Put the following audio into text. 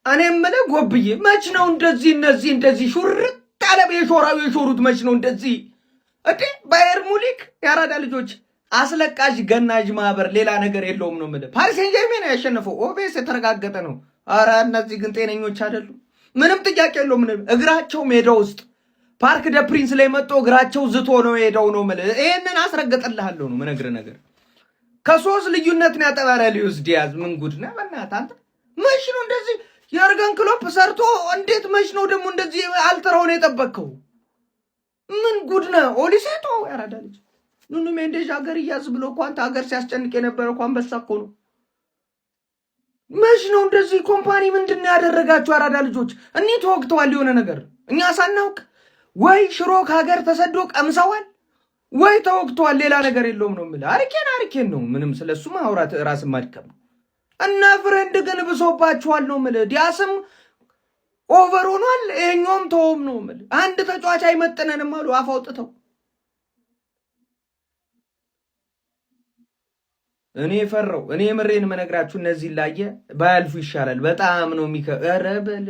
እኔ የምልህ ጎብዬ መች ነው እንደዚህ እነዚህ እንደዚህ ሹርጥ ያለ የሾራው የሾሩት መች ነው እንደዚህ እንዴ? ባየር ሙኒክ የአራዳ ልጆች አስለቃሽ ገናዥ ማህበር ሌላ ነገር የለውም ነው የምልህ። ፓሪስ ሴን ጀርሜን ነው ያሸነፈው፣ obvious የተረጋገጠ ነው። አረ እነዚህ ግን ጤነኞች አይደሉም። ምንም ጥያቄ የለውም። እግራቸው ሜዳ ውስጥ ፓርክ ደ ፕሪንስ ላይ መጥቶ እግራቸው ዝቶ ነው ሄደው ነው የምልህ። ይሄንን አስረግጥልሃለሁ ነው የምነግርህ ነገር። ከሶስት ልዩነት ነው ያጠባረ ሉዊስ ዲያዝ። ምን ጉድ ነህ በእናትህ አንተ። መች ነው እንደዚህ የርገን ክሎፕ ሰርቶ እንዴት መች ነው ደግሞ እንደዚህ አልትራውን የጠበቅከው? ምን ጉድ ነህ? ኦሊሴቶ ያራዳ ልጅ ኑኑ ሜንዴዥ ሀገር እያዝ ብሎ እኮ አንተ ሀገር ሲያስጨንቅ የነበረ እኮ አንበሳ እኮ ነው። መች ነው እንደዚህ ኮምፓኒ ምንድን ነው ያደረጋችሁ? አራዳ ልጆች እኒህ ተወግተዋል። የሆነ ነገር እኛ ሳናውቅ ወይ ሽሮ ከሀገር ተሰዶ ቀምሰዋል ወይ ተወግተዋል። ሌላ ነገር የለውም ነው የምልህ። አሪኬን አሪኬን ነው ምንም ስለሱ ማውራት ራስን ማድከም ነው። እነ ፍሬንድ ግን ብሶባችኋል ነው የምልህ። ዲያስም over ሆኗል፣ ይሄኛውም ተውም ነው የምልህ። አንድ ተጫዋች አይመጥነንም አሉ አፍ አውጥተው። እኔ ፈራው። እኔ ምሬን መነግራችሁ እነዚህ ላየ ባያልፉ ይሻላል። በጣም ነው የሚከ ኧረ በል